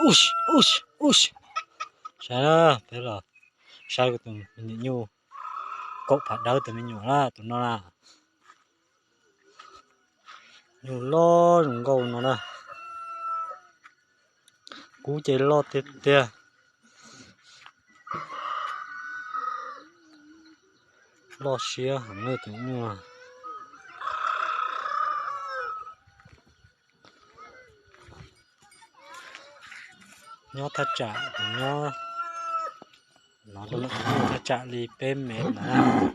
Ub, ub, ub, saib na, peb los saib kuv tus me nyuam nyuj kaum phav dawb tus me nyuam na, tus no na. Nyuj loj zoo nkauj no na. Kub ces loj tiag tiag. Loj siab heev tus nyuj. Nyob thaj tsam, nyob no, thaj tsam li peb mev ntawd.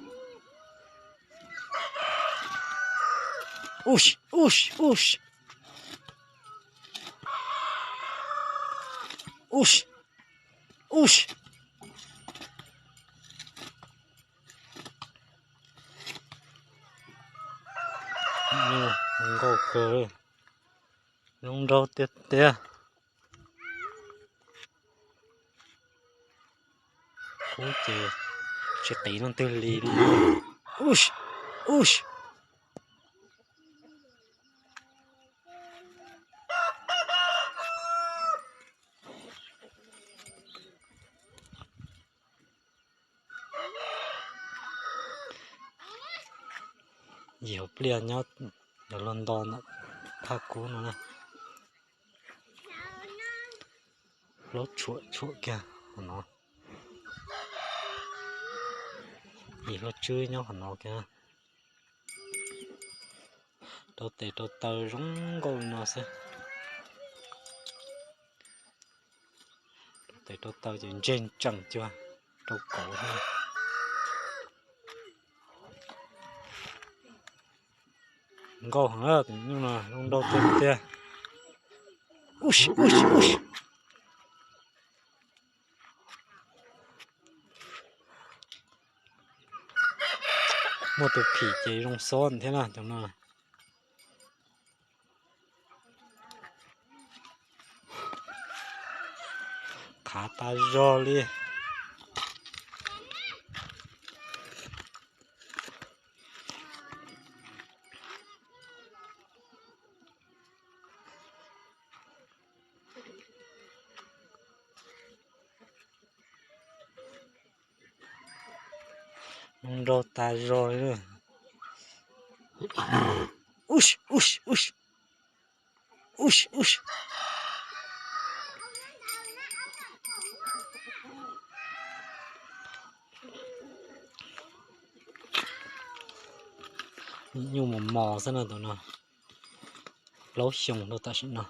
Ub, ub, ub. Ub, ub. Zoo nkauj kawg, zoo nraug tiag tiag. Kub ces tsis qiv leej twg li li. Ub, ub. Yim hauv pliaj nyob, yuav luag nto ntawm thaj kub no na. Plaub tshuam tshuam kiag qhov no. Yim hlob tswb nyob qhov no kiag. Rau tes rau taw zoo nkauj li no xwb. Rau tes rau taw ces ntseg ntsees cuag rau kauv thiab. Nkauj heev tus nyuj no, zoo nraug tiag tiag. Ub, ub, ub. Muaj tus phim ces zoo xob thiab na tus no. Qhav tas zog li. Nraug tas zog li. Ub, ub, ub. Ub, ub. Nyuj mos mos xwb no tus no. Plaub xyoo rau tam sim no.